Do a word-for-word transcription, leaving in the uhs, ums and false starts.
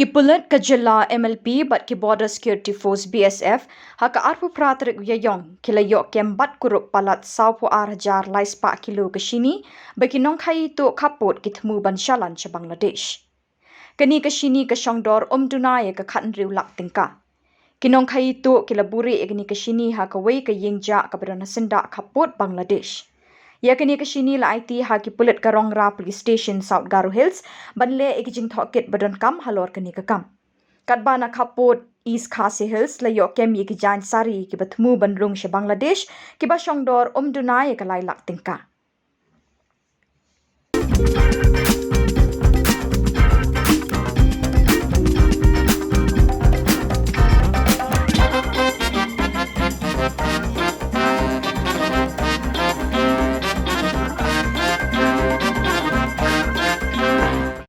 Ki pulit ka jylla M L P bad ki Border Security Force B S F ha ka arphew phra tarik u Ïaïong ki la ïoh kem bad kurup palat sawphew ar hajar laispah kilo ka shini ba ki nongkhaïi tuh khappud ki thmu ban shalan sha Bangladesh. Kane ka shini ka shongdor ym duna ïa ka khathynriew lak tyngka. Ki nongkhaïi tuh ki la buhrieh ïa kane ka shini ha kawei ka ïing jah kaba don ha syndah khappud Bangladesh. Ïa kane ka shini la aiti ha ki pulit ka Rongra Police Station, South Garo Hills, ban leh ïa ki jingtohkit ba donkam halor kane ka kam. Katba na khappud East Khasi Hills la ïoh kem ïa ki jaiñ sari kiba thmu ban rung sha Bangladesh kiba shongdor ym duna ïa ka lai lak tyngka.